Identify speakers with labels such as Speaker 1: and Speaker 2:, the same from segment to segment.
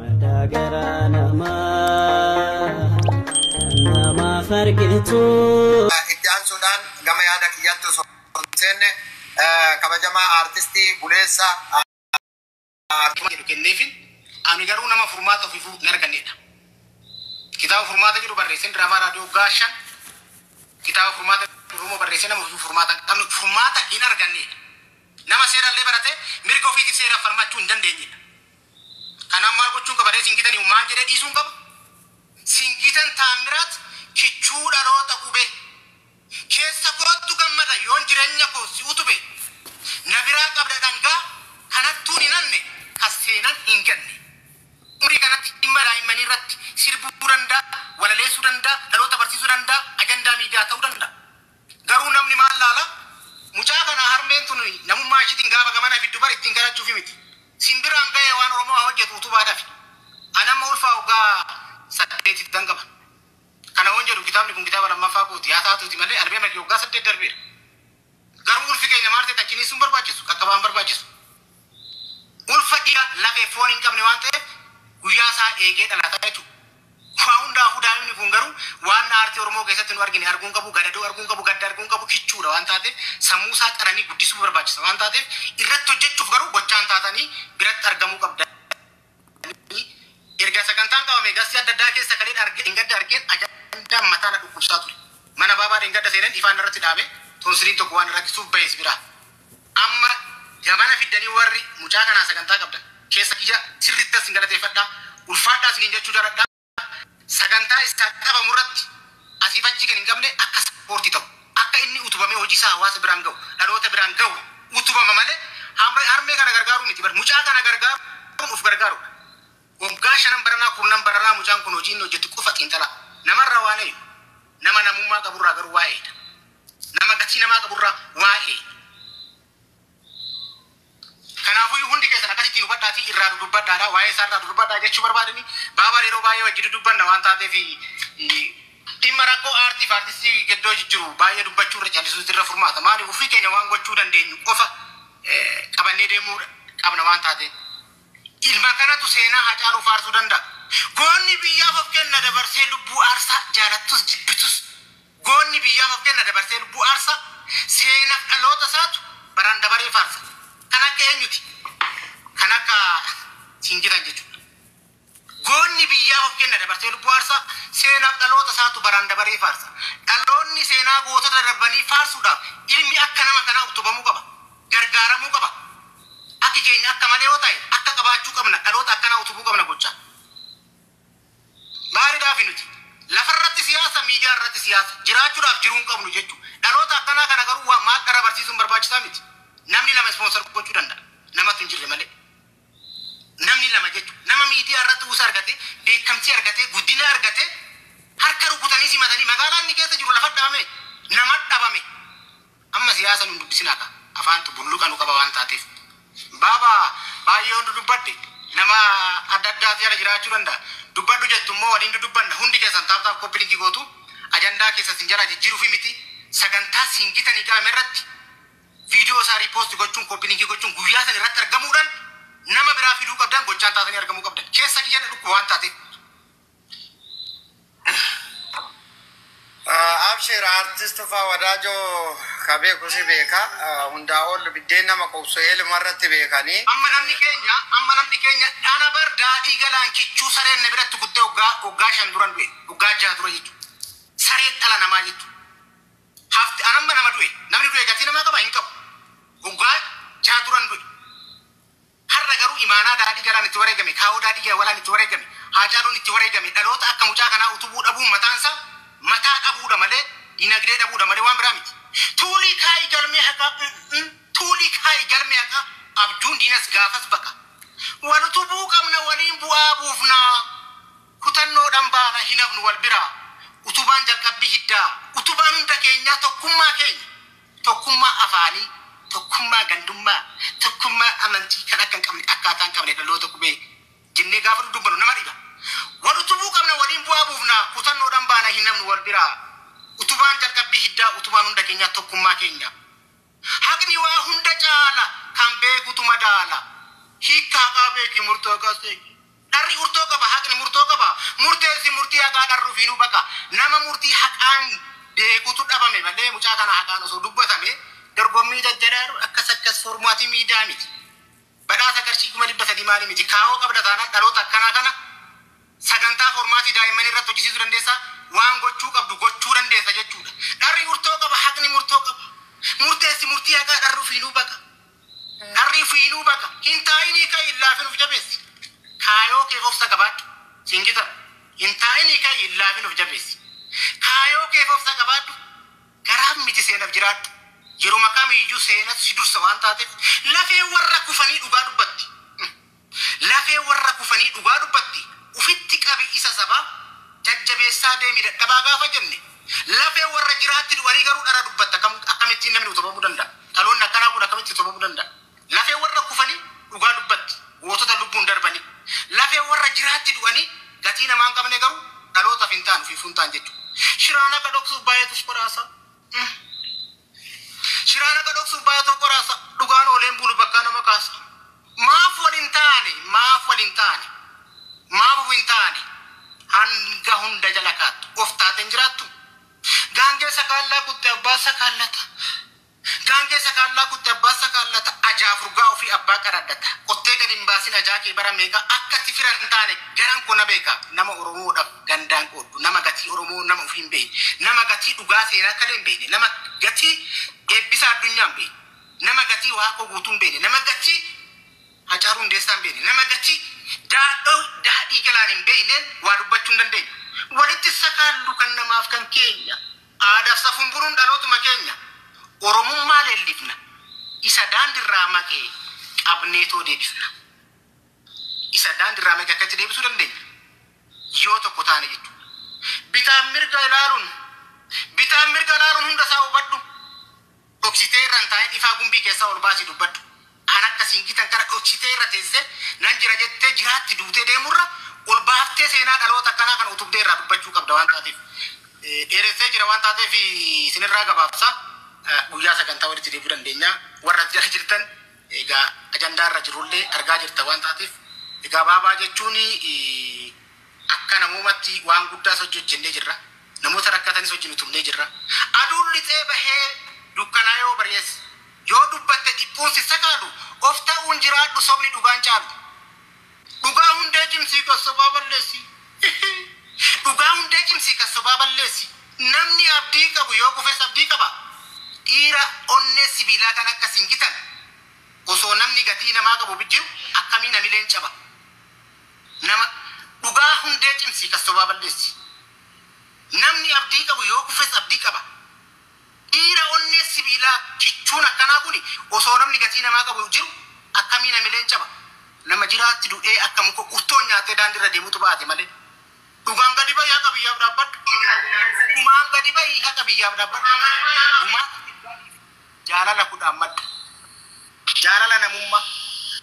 Speaker 1: Madaa garaa namaa namaaf argitu.
Speaker 2: Itti aansuudhaan gama yaada kiyyaatti osoo hin seenne, kabajamaa aartistii Buleessa
Speaker 3: jedhu kenneefin ani garuu nama furmaata ofiifuu hin argannedha. Kitaaba furmaata jedhu barreesseen, diraamaa raadiyoo gaashan kitaaba furmaata Oromoo barreessee, nama ofii furmaata hin qabne, furmaata hin argannedha. Nama seerallee barate mirga ofiitiif seera falmachuu hin dandeenyedha. Kanaaf maal gochuun qaba? Singitanii maal jedhee dhiisuun qaba? Singitan Taamiraat kichuu dhaloota qubee keessa kootu gammada yoon jireenya koo si utube, na biraa qabda dhangaa kanattuun hin hanne, kan seenan hin ganne. Umurii kanatti dhimma daa'immanii irratti sirbuu danda'a, walaleessuu danda'a, dhaloota barsiisuu danda'a, ajandaa miidiyaa ta'uu danda'a. Garuu namni maal laala? Mucaa kana harmeen tun namummaa ishiitiin gaafa gamana fiddu bar ittiin garachuufi miti. Simbiraan ga'ee waan Oromoo haa hojjetu utubaadhafi. Anamma ulfaa waggaa 8 qaba. Kana waan jedhu kitaabni kun kitaaba lammaffaa kooti haa taatuuti malee albeema waggaa 8 darbeera. Garuu ulfi keenya maal ta'e tachinis sun barbaachisu, qaqqabaan barbaachisu. Ulfa dhiiga lafee foon hin qabne waan ta'eef guyyaa isaa eegee dhalataa jechuudha. Waa hundaafuu daa'imni kun garuu waan aartii Oromoo keessatti nu argine arguun qabu, gadadoo arguun qabu, gadda arguun qabu, kichuudha waan taateef sammuu isaa qaranii guddisuu barbaachisa waan taateef irratti hojjechuuf garuu gochaan taatanii biratti argamuu qabda. Erga sagantaan qabame gassi adda addaa keessa kaleen argee dheengadda argeen ajandaan mataa na dhukkubsaa ture. Mana baabaa dheengadda seenan ifaan irratti dhaabe, toonsiliin tokko waan rakkisuuf bahees biraa. Amma gamana fiddanii warri mucaa kanaa sagantaa qabdan keessa kiyya sirriitti as hin galateeffadhaa, ulfaadhaa isiniin jechuu jaaladhaa. Sagantaa isaa qabamu irratti asiif achi kan hin qabne akka sappoortii ta'u, akka inni utubamee hojii isaa hawaasa biraan gahu, dhaloota biraan gahu utubama malee harmee kana gargaaruu miti bar, mucaa kana gargaaruun uf gargaarudha. Waggaa shanan baranaa, kurnan baranaa mucaan kun hojii inni hojjetu qofa xiinxalaa. Namarraa waan eeyu, nama namummaa qaburraa garuu waa'eedha. Nama gatii namaa qaburraa waa'ee. Kanaafuu hundi keessan akkasittiin hubadhaatii irraa dudubbadhaadha. Waa'ee isaa irraa dudubbadhaa jechuu barbaadani. Baabaan yeroo baay'ee wajjin dudubbanna waan taateef dhimma rakkoo aartii fi aartistii gidduu jiru baay'ee dubbachuu irra callisuutu irra furmaata. Maaliif, ofii keenya waan gochuu dandeenyu qofa qabannee deemuu qabna waan taateef. Ilma kanatu seenaa Hacaaluu faarsuu danda'a. Goonni biyyaaf of kenna dabarsee lubbuu aarsaa, jaalattus jibbitus. Goonni biyyaaf of kenna dabarsee lubbuu aarsaa, seenaaf dhaloota isaatu baraan dabaree faarsa. Kan akka eenyuti? Kan akka Singitan jechuudha. Goonni biyyaaf of kenna dabarsee lubbuu aarsaa, seenaaf dhaloota isaatu baraan dabaree faarsa. Dhaloonni seenaa gootota darbanii faarsuudhaaf ilmi akka nama kanaa utubamuu qaba. Gargaaramuu qaba. Akki keenya akka malee yoo ta'e akka qabaachuu qabna, dhaloota akkanaa utubuu qabna gochaa. Maaliidhaaf nuti? Lafarratti siyaasa, miidiyaa irratti siyaasa. Jiraachuudhaaf jiruu hin qabnu jechuudha. Dhaloota akkanaa kana garuu maal dhara barsiisuun barbaachisaa miti. Namni lama sponsor gochuu danda'a. Namatu hin jirre malee. Namni lama jechuudha. Nama miidiyaa irratti uwwisa argate, beekamtii argate, guddina argate, harka rukutanii simatanii magaalaa inni keessa jiru lafa dhabame, nama dhabame. Amma siyaasa nu dubbisinaa ka. Afaantu bulluqa nu qaba waan taateef. Baaba baay'ee hundi dubbadde, nama adda addaa jala jiraachuu danda'a. Dubbadhu jettu immoo waliin dudubbanna. Hundi keessan tap tap copy link gootu, ajandaa keessa sin jala jijjiiruufi miti, sagantaa Singitanii qabame irratti viidiyoo isaa repost gochuun, copy link gochuun, guyyaa san irratti argamuudhaan nama biraa fiduu qabdan, gochaan taatanii argamuu qabdan. Keessa kiyya na dhukkuba waan taateef.
Speaker 2: Abshir, aartist Tufaa Wadaajoo ka beeku si beeka. Hundaa ol biddeen nama qubsu eeluma irratti beekanii.
Speaker 3: Amma namni keenya dhana bar daadhii galaan kichuu sareen na biratti kuttee waggaa 5 duran du'e, waggaa 6 dura jechuudha. Sareen dhala namaa jechuudha. Hafti anamma nama du'e, namni du'e gatii namaa qaba hin qabu. Waggaa 6 duran du'e. Har'a garuu imaanaa daadhii galaan itti wareegame, kaawoo daadhii galaan itti wareegame, Haacaaluun itti wareegame, dhaloota akka mucaa kanaa utubuu dhabuun mataansaa mataa dhabuudha malee, dinagdee dhabuudha malee waan biraa miti. Tuulii kaayii galmee haqaa, tuulii kaayii galmee haqaa, abjuun diinas gaafas baqa. Wal utubuu qabna, waliin bu'aa buufnaa. Kutannoodhaan baana, hin hafnu wal biraa. Utubaan jalqabbii hiddaa. Utubaan hunda keenyaa tokkummaa keenya. Tokkummaa afaanii, tokkummaa gandummaa, tokkummaa amantii kan akka hin qabne, akkaataa hin qabne dhaloota qubee jennee gaafa dubbannu nama dhiba. Wal utubuu qabna, waliin bu'aa buufnaa. Kutannoodhaan baana, hin hafnu wal biraa. Utubaan jalqabbii hiddaa, utubaan hunda keenyaa tokkummaa keenya. Haqni waa hunda caala, kan beekutu madaala. Hiikkaa haqaa beeki, murtoo haqaas beeki. Dharri Dharruu fiinuu baqa. Nama murtii haqaan beekutu dhabame malee mucaa kana haqaan osoo dubbatame dorgommii jajjadaaru akkas akkas foormaatii miidiyaa miti. Badhaasa qarshii 300,000 maali miti. Kaawoo qabda taanaan dhaloota akkanaa kana sagantaa foormaatii daa'imman irratti hojjisiisuu dandeessa. Waan gochuu qabdu gochuu dandeessa jechuudha. Dharri murtoo qaba, haqni murtoo qaba. Murteessi murtii haqaa dharruu fiinuu baqa. Dharri fiinuu baqa. Hin taa'inii ka'ii laafin of jabeessi. Kaayoo keef obsa qabaadhu. Singita. Hin taa'inii ka'ii laafin of jabeessi. Kaayoo keef obsa qabaadhu. Garaaf miti seenaaf jiraadhu. Yeroo kamiyyuu seenatu si dursa waan taateef lafee warra kufanii dhugaa dubbatti. Lafee warra kufanii dhugaa dubbatti. Ufitti qabi isa sabaa jajjabeessaa deemi dadhabaa gaafa jenne. Lafee warra jiraatti du'anii garuu dhara dubbatta akkamittiin namni utubamuu danda'a? Dhaloonni akkanaa kun akkamitti utubamuu danda'a? Lafee warra kufanii dhugaa dubbatti. Gootota lubbuun darbanii. Lafee warra jiraatti du'anii gatii namaa hin qabne garuu dhalootaaf hin taanu fi hin ta'an jechuudha. Shiraan akka dhoksuuf baay'eetus qoraasa. Shiraan akka dhoksuuf baay'eetu qoraasa. Dhugaan ooleen bulu bakkaa nama kaasa. Maaf wal hin taane? Maaf wal hin taane? Maaf of hin taane? Hanga hunda jala kaattu. Of taateen jiraattu. Gaangee sakaallaa kutte abbaa sakaallata. Gaangee sakaallaa kutte abbaa sakaallata. Ajaa furgaa ofii abbaa qaraddata. Qottee gadi hin baasin ajaa kee bara meeqa akka ati fira hin taane garan kun na beeka. Nama Oromoodhaaf gandaan qooddu. Nama gatii Oromoo nama ofii hin beekne. Nama gatii dhugaa seenaa akka hin beekne. Nama gatii eebbisa addunyaa hin beekne. Nama gatii waaqoo guutuu hin beekne. Nama gatii Haacaaluu Hundeessaa hin beekne. Nama gatii daadhoo daadhii galaan hin beekneen waa dubbachuu hin dandeenyu. Walitti sakaallu kan namaaf kan keenya. Aadaaf safuun buruun dhalootuma keenya. Oromummaa leellifna. Isa daandirraa maqee qabneetoo deebifna. Isa daandirraa maqee akkatti deebisuu dandeenya. Yoo tokko taane jechuudha. Bitaan mirga ilaaluun bitaan mirga ilaaluun hunda isaa hubadhu. Dhoksitee irra hin taa'in ifaa gumbii keessaa ol baasii dubbadhu. An akka siingitan kana dhoksitee irra teessee nan jira jettee jiraatti duutee deemurra ol baaftee seenaa dhaloota akkanaa kan utubdee irraa dubbachuu qabda waan taateef. Dheeressee jira waan taateef isinirraa gabaabsa. Guyyaa sagantaa walitti deebi'uu dandeenya. Warra jala jirtan egaa ajandaa irra jirullee argaa jirta waan taateef. Egaa baabaa jechuun akka namoomatti waan guddaas hojii hojjennee jirra. Namoota rakkatanis wajjin utubnee jirra. Aduun lixee bahee dukkanaa yoo bari'es yoo dubbatte dhiphuun si sakaalu of ta'uun jiraadhu sobni dhugaan caalu. Dhugaa hundee cimsii kan sobaa balleessi. Dhugaa hundee cimsii kan sobaa balleessi. Namni abdii qabu yoo kufes abdii qaba. Dhiira onnee sibiilaa kan akka singitan osoo namni gatii namaa qabu jiru akkamii namileen caba. Nama dhugaa hundee cimsii kan sobaa balleessi. Namni abdii qabu yoo kufes abdii qaba. Dhiira onnee sibiilaa cichuun akkanaa kuni osoo namni gatii namaa qabu jiru akkamii namileen caba. Nama jiraatti du'ee akka muka urtoon nyaatee daandiirra deemutu baate malee. Dhugaan gadi bahii haqa biyyaaf dhaabbadhu. Dhugaan gadi bahii haqa biyyaaf dhaabbadhu. Dhumaan jaalala kudhaan madda. Jaalala namummaa.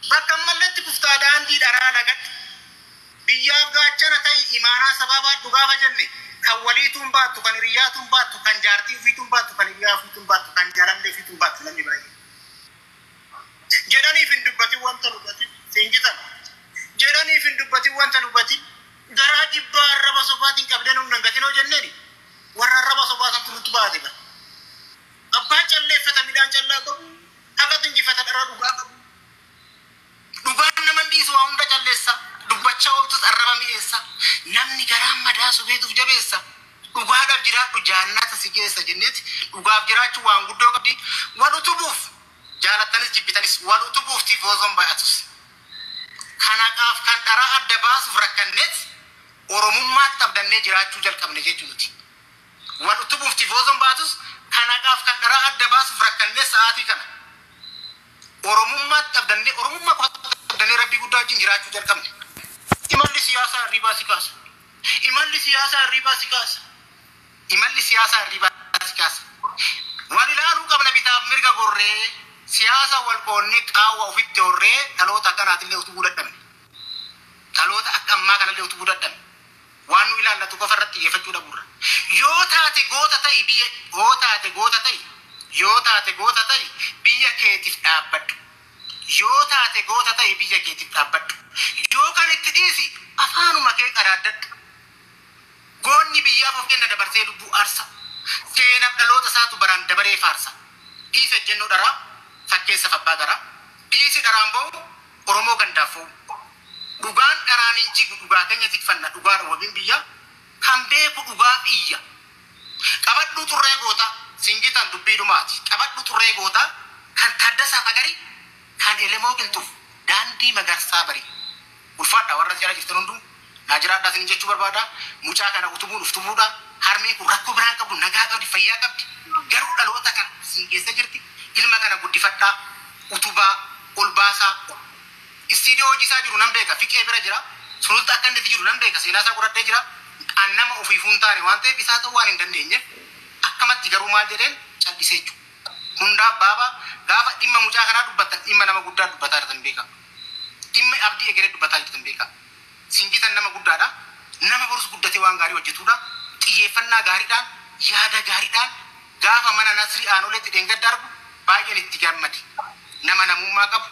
Speaker 3: Bakka malletti kuftaa daandii dharaa lagadhu. Biyyaaf gaachana ta'i imaanaa sabaa baadhu gaafa jenne kan waliituun baattu, kan hiriyyaatuun baattu, kan jaartii ofiituun baattu, kan hiriyaa ofiituun baattu, kan jaalallee ofiituun baattu namni baay'ee. Jedhaniif hin dubbatin wanta dubbatin siingitan. Jedhaniif hin dubbatin wanta dubbatin garaa jibbaa arraba sobaatiin qabdee nun dangatin hoo jenneeni warra arraba sobaa santu nutti baate bara. Abbaa calleeffata midhaan callaa qabu, haqatu injifata dhara dhugaa qabu. Dhugaan nama dhiisu waa hunda calleessa. Dubbachaa ooltus arraba mi'eessa. Namni garaa madaa subeetuuf jabeessa. Dhugaadhaaf jiraadhu jaannata si geessa jenneeti. Dhugaaf jiraachuu waan guddoo qabdi. Wal utubuuf jaalattanis jibbitanis wal utubuuf tifoozoon baay'atus. Kan haqaaf kan dharaa adda baasuuf rakkanneet Oromummaatti abdannee jiraachuu jalqabne jechuu nuti. Wal utubuuf tifoozoon baatus kan haqaaf kan dharaa adda baasuuf rakkannee sa'aatii kana. Oromummaatti abdannee Oromummaa qofatti abdannee rabbii guddaa wajjin jiraachuu jalqabne. Imalli siyaasaa hirribaa si kaasa. Imalli siyaasaa hirribaa si kaasa. Imalli siyaasaa hirribaa si kaasa. Wal ilaaluu qabna bitaaf mirga gorree siyaasa wal qoonnee qaawwa ofitti horree dhaloota akkanaatillee utubuu dadhabne. Dhaloota akka ammaa kanallee utubuu dadhabne. Waan nu ilaallatu qofa irratti xiyyeeffachuu dhabuurra. Yoo taate goota ta'i biyya yoo taate goota ta'i yoo taate goota ta'i biyya keetiif dhaabbadhu. Yoo taate goota ta'i biyya keetiif dhaabbadhu. Yoo kan itti dhiisi afaanuma kee qaraaddadhu. Goonni biyyaaf of kenna dabarsee lubbuu aarsa. Seenaaf dhaloota isaatu baraan dabaree faarsa. Dhiisa ejjennoo dharaa fakkeessa fabbaa garaa. Dhiisi dharaan ba'u Oromoo gandaaf fo'u. Dhugaan dharaan hin jigu, dhugaa keenya tikfanna, dhugaadha wabiin biyyaa. Kan beeku dhugaaf iyya. Qabadhu xurree goota singitan dubbii dhumaati. Qabadhu xurree goota kan Taaddasaa Tagarii, kan Elemoo Qilxuuf daandii magarsaa bari. Ulfaadha warra jala jirtan hunduu naa jiraadhaa isin jechuu barbaada. Mucaa kana utubuun uftubuudha. Harmeen kun rakkoo biraan qabdu, nagaa qabdi, fayyaa qabdi. Garuu dhaloota kana isin keessa jirti. Ilma kana guddifadhaa, utubaa, ol baasaa. Istiidiyoo hojii isaa jiru nan beeka. Fiqee bira jira. Sululta akka inni jiru nan beeka. Seenaa isaa qoradhee jira. An nama ofiifuu hin taane waan ta'eef isaa ta'uu waan hin dandeenyeef akkamatti garuu maal jedheen callisee jechuudha. Hundaaf baaba gaafa dhimma mucaa kanaa dubbattan dhimma nama guddaa dubbataa jirtan beeka. Dhimma abdii egeree dubbataa jirtan beeka. Singitan nama guddaadha. Nama borus guddatee waan gaarii hojjetudha. Xiyyeeffannaa gaariidhaan, yaada gaariidhaan gaafa mana Nasrii Aanoleetti dheengadda argu baay'een itti gammade. Nama namummaa qabu,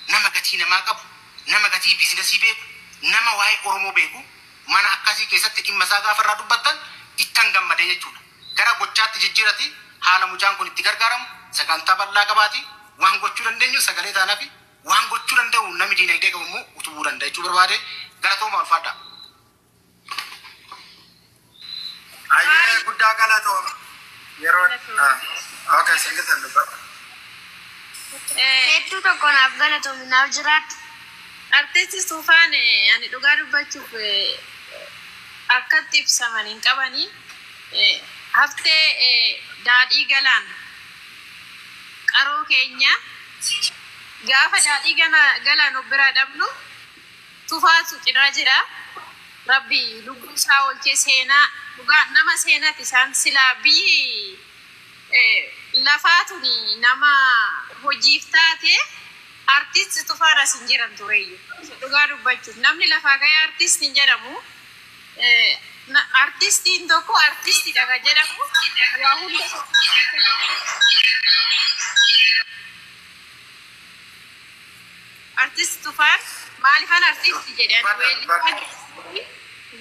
Speaker 3: nama gatii namaa qabu, nama gatii biizinasii beeku, nama waa'ee Oromoo beeku, mana akkasii keessatti dhimma isaa gaafa irraa dubbattan ittan gammadee jechuudha. Gara gochaatti jijjiirati haala mucaan kun itti gargaaramu sagantaa bal'aa qabaati. Waan gochuu dandeenyu sagalee taanaa fi waan gochuu danda'u namni diinagdee qabu immoo utubuu danda'a jechuu barbaade. Galatooma, ulfaadha.
Speaker 2: Ayyee, guddaa galatooma. Yeroo okay, singitan dubbadha.
Speaker 4: Hedduu tokko naaf galatoomi, naaf jiraadhu.
Speaker 5: Artisti Tufaan, ani dhugaa dubbachuuf akkatti ibsaman hin qabanii. Haftee daadhii galaan qaroo keenya, gaafa daadhii galaan of biraa dhabnu Tufaatu cinaa jira. Rabbi lubbuu isaa oolchee. Seenaa dhugaa nama seenaati isaan. Silaa biyyi lafaatuni nama hojiif taate artisti Tufaan as hin jiran tureeyyu. Dhugaa dubbachuuf namni lafaa gahee artisti hin jedhamu. Artistiin tokko artistiidha kan jedhamu waa hunda. Artist Tufaan maalifan artisti jedheen?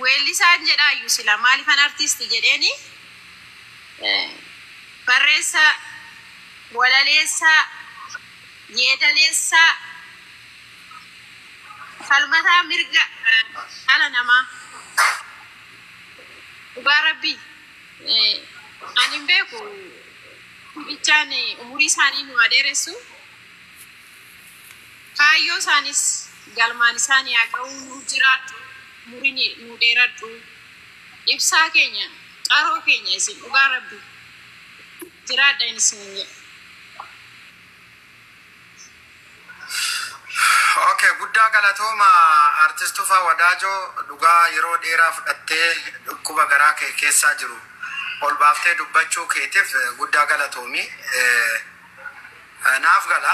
Speaker 5: Weellisaan jedhaayyuu sila maalifan artisti jedheeni? Barreessaa, walaleessaa, yeedaleessaa, falmataa mirga dhala namaa. Dhugaa rabbii ani hin beeku, bichaan umurii isaanii nu haa dheeressu. Kaayyoo isaanis galmaan isaanii haa ga'u, nu jiraadhu, umurii nu dheeradhu. Ibsaa keenya, qaroo keenya isin, dhugaa rabbii jiraadha isin jedha.
Speaker 2: Okay, guddaa galatooma artist Tufaa Wadaajoo. Dhugaa yeroo dheeraa fudhattee dhukkuba garaa kee keessaa jiru ol baaftee dubbachuu keetiif guddaa galatoomi. Naaf gala,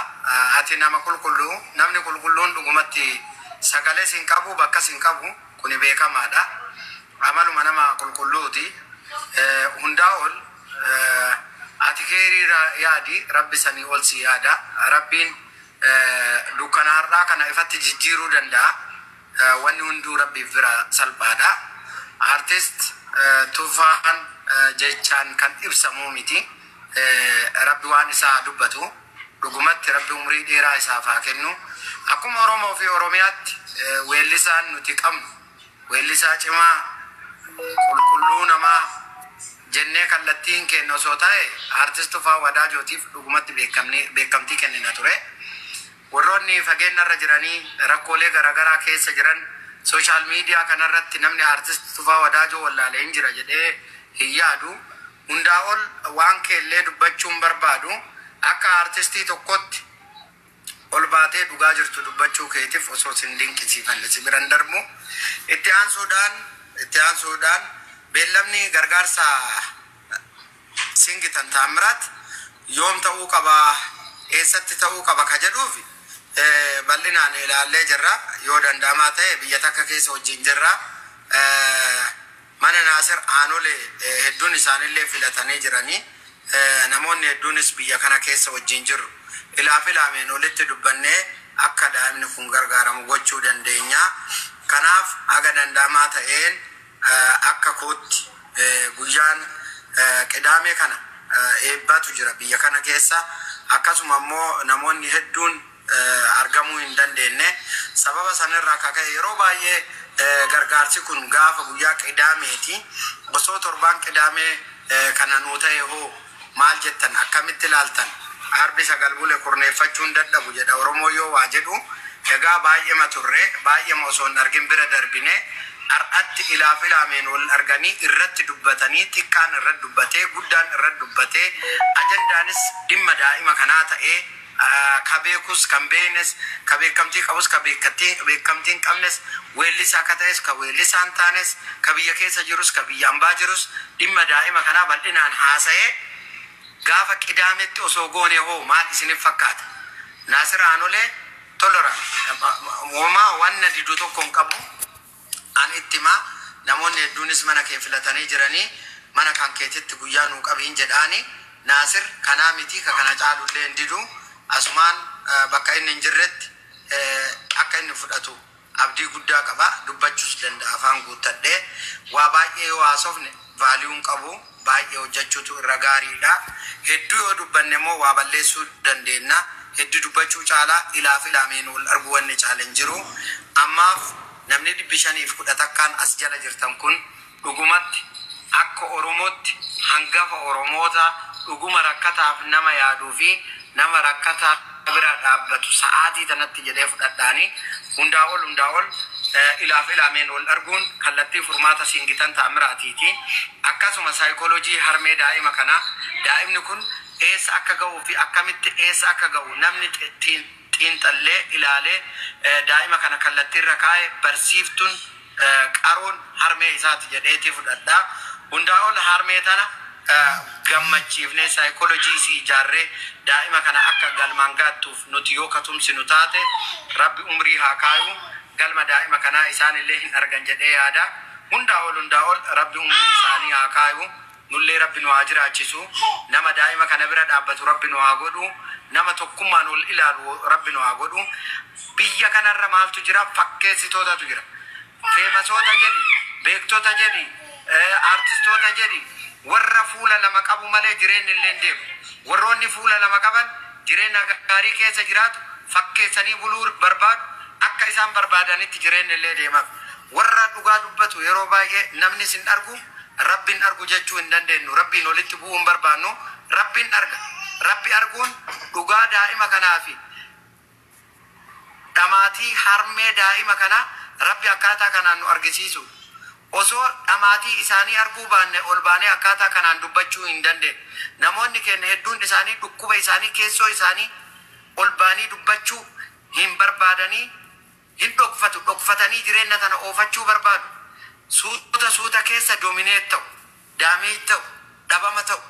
Speaker 2: ati nama qulqulluu, namni qulqulluun dhugumatti sagalee sin qabu, bakka sin qabu, kuni beekamaadha. Amaluma nama qulqulluuti. Hundaa ol ati keerii yaadi, rabbi sanii ol si yaada. Rabbiin dukkana har'aa kana ifatti jijjiiruu danda'a. Wanni hunduu rabbiif bira salphaadha. Artist Tufaan jechaan kan ibsamuu miti. Rabbi waan isaa dubbatu. Dhugumatti rabbi umurii dheeraa isaaf haa kennu. Akkuma Oromoo fi Oromiyaatti weellisaan nuti qabnu weellisaa cimaa qulqulluu namaa jennee kallattiin kennu osoo ta'e artist Tufaa Wadaajotiif dhugumatti beekamtii kennina ture. Warroonni fageenyarra jiranii rakkoolee garaagaraa keessa jiran social media kanarratti namni artist Tufaa Wadaajoo wallaalee hin jira jedhee hin yaadu. Hundaa ol waan keellee dubbachuun barbaadu, akka artistii tokkotti ol baatee dhugaa jirtu dubbachuu keetiif osoo sin dinqisiifanne si biran darbu. Itti aansuudhaan beellamni gargaarsa Singitan Taamiraat yoom ta'uu qaba, eessatti ta'uu qaba ka jedhuuf bal'inaan ilaallee jirra. Yoo danda'amaa ta'e biyya takka keessa wajjin jirra. Mana Naasir Aanolee hedduun isaanillee filatanii jiranii, namoonni hedduunis biyya kana keessa wajjin jirru ilaa filaameen walitti dubbannee akka daa'imni kun gargaaramu gochuu dandeenya. Kanaaf haga danda'amaa ta'een Akka kootti guyyaan qidaamee kana eebbaatu jira biyya kana keessa. Akkasuma immoo namoonni hedduun argamuu hin dandeenye. Sababa sanarraa akka ka'e yeroo baay'ee gargaarsi kun gaafa guyyaa qidaameeti. Osoo torbaan qidaamee kana nuu ta'e hoo maal jettan, akkamitti ilaaltan? Arbi sagal bule kurneeffachuun dadhabu jedha Oromoo yoo waa jedhu. Egaa baay'eema turre, baay'eema osoo hin argin bira darbine, har'atti ilaaf ilaameen wal arganii irratti dubbatanii, xiqqaan irratti dubbatee, guddaan irratti dubbatee, ajandaanis dhimma daa'ima kanaa ta'ee, ka beekus kan beeknes, ka beekamtii qabus ka beekamtii hin qabnes, weellisaa ka ta'es ka weellisaa hin taanes, ka biyya keessa jirus ka biyya ambaa jirus dhimma daa'ima kanaa bal'inaan haasa'ee gaafa qidaametti osoo goone hoo maal isiniif fakkaata? Naasir Aanolee tolora homaa wanna didu tokko hin qabu. An itti himaa, namoonni hedduunis mana kee filatanii jiranii, mana kan keetitti guyyaa nuu qabiin jedhaani. Naasir kanaa miti, ka kana caalullee hin didu. Asumaan bakka inni hin jirretti akka inni fudhatu abdii guddaa qaba. Dubbachuus danda'a afaan guuttadhee. Waa baay'ee yoo haasofne vaaliyuun qabu, baay'ee hojjechuutu irra gaariidha. Hedduu yoo dubbanne immoo waa balleessuu dandeenya. Hedduu dubbachuu caalaa ilaaf ilaameen wal arguu wanni caala hin jiru. Ammaaf namni 511 as jala jirtan kun dhugumatti akka Oromootti hangafa Oromoota dhuguma rakkataaf nama yaaduu fi nama rakkataa bira dhaabbatu sa'aatii tanatti jedhee fudhadhaanii, hundaa ol hundaa ol ilaaf ilaameen wal arguun kallattii furmaata siingitan ta'amiraatiiti. Akkasuma saayikooloojii harmee daa'ima kanaa, daa'imni kun eessa akka ga'uu fi akkamitti eessa akka ga'u namni xiinxallee ilaalee daa'ima kana kallattiirra kaa'e barsiiftuun qaroon harmee isaati jedheetii fudhadhaa. Hundaa ol harmee tana gammachiifnee saayikooloojii isii ijaarree daa'ima kana akka galmaan gaattuuf nuti yoo katumsinu taate, Rabbi umrii haa kaayu, galma daa'ima kanaa isaan illee hin argan jedhee yaada. Hundaa ol hundaa ol Rabbi umrii isaanii haa kaayu. Nullee Rabbi nu haa jiraachisu. Nama daa'ima kana bira dhaabbatu Rabbi nu haa godhu. Nama tokkummaan ol ilaalu Rabbi nu haa godhu. Biyya kanarra maaltu jira? Fakkeessitootatu jira. Feemasoota jedhi, beektota jedhi, aartistoota jedhi, warra fuula lama qabu malee jireenyi illee hin deemu. Warroonni fuula lama qaban jireenya gaarii keessa jiraatu, fakkeessanii buluu barbaadu, akka isaan barbaadanitti jireenyi illee deemaaf. Warra dhugaa dubbatu yeroo baay'ee namni sin argu, Rabbiin argu jechuu hin dandeenyu. Rabbiin olitti bu'uu hin barbaannu. Rabbiin arga. Rabbi arguun dhugaa daa'ima kanaa fi dhamaatii harmee daa'ima kanaa Rabbi akkaataa kanaan nu argisiisu. Osoo dhamaatii isaanii arguu baanne ol baanee akkaataa kanaan dubbachuu hin dandeenye. Namoonni keenya hedduun isaanii dhukkuba isaanii keessoo isaanii ol baanii dubbachuu hin barbaadanii, hin dhokfatu. Dhokfatanii jireenya tana oofachuu barbaadu. Suuta suuta keessa dominate ta'u, damage ta'u, dhabama ta'u.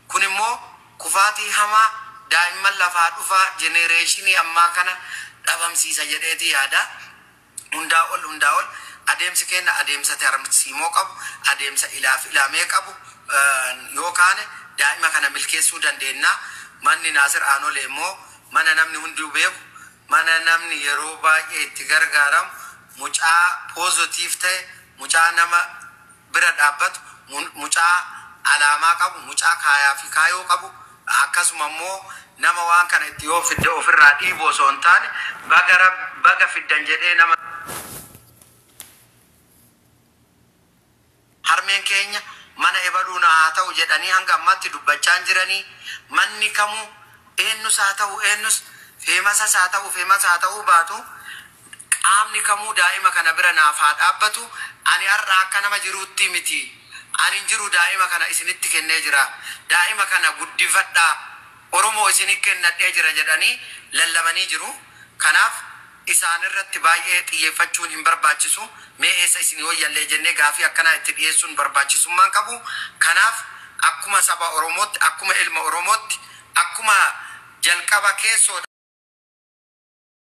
Speaker 2: Kun immoo kufaatii hamaa daa'imman lafaa dhufaa generation ammaa kana dhabamsiisa jedheeti yaada. Hundaa ol hundaa ol adeemsi keenya adeemsa tarsiimoo qabu, adeemsa ilaaf ilaamee qabu yookaan daa'ima kana milkeessuu dandeenya. Manni Naasir Aanolee immoo mana namni hunduu beeku, mana namni yeroo baay'ee itti gargaaramu, mucaa positive ta'e, mucaa nama bira dhaabbatu, mucaa alaamaa qabu, mucaa kaayaa fi kaayoo qabu, akkasuma immoo nama waan kana itti yoo fidde ofirraa dhiibu osoo hin taane baga baga fiddan jedhee nama harmeen keenya mana ebaluu na haa ta'u jedhanii hanga ammaatti dubbachaa hin jiranii. Manni kamuu eenyus haa ta'u, eenyus feemasas haa ta'u, feemas haa ta'uu baatu, qaamni kamuu daa'ima kana bira naaf haa dhaabbatu. Ani har'a akka nama jiruutti miti, ani hin jiru, daa'ima kana isinitti kennee jira, daa'ima kana guddifadhaa, Oromoo isinit kennadhee jira jedhanii lallabanii jiru. Kanaaf isaan irratti baay'ee xiyyeeffachuun hin barbaachisu. Mee eessa isin wayyalle jennee gaafii akkanaa itti dhiyeessuun barbaachisummaan qabu. Kanaaf akkuma saba Oromootti, akkuma ilma Oromootti, akkuma jalqaba keessoo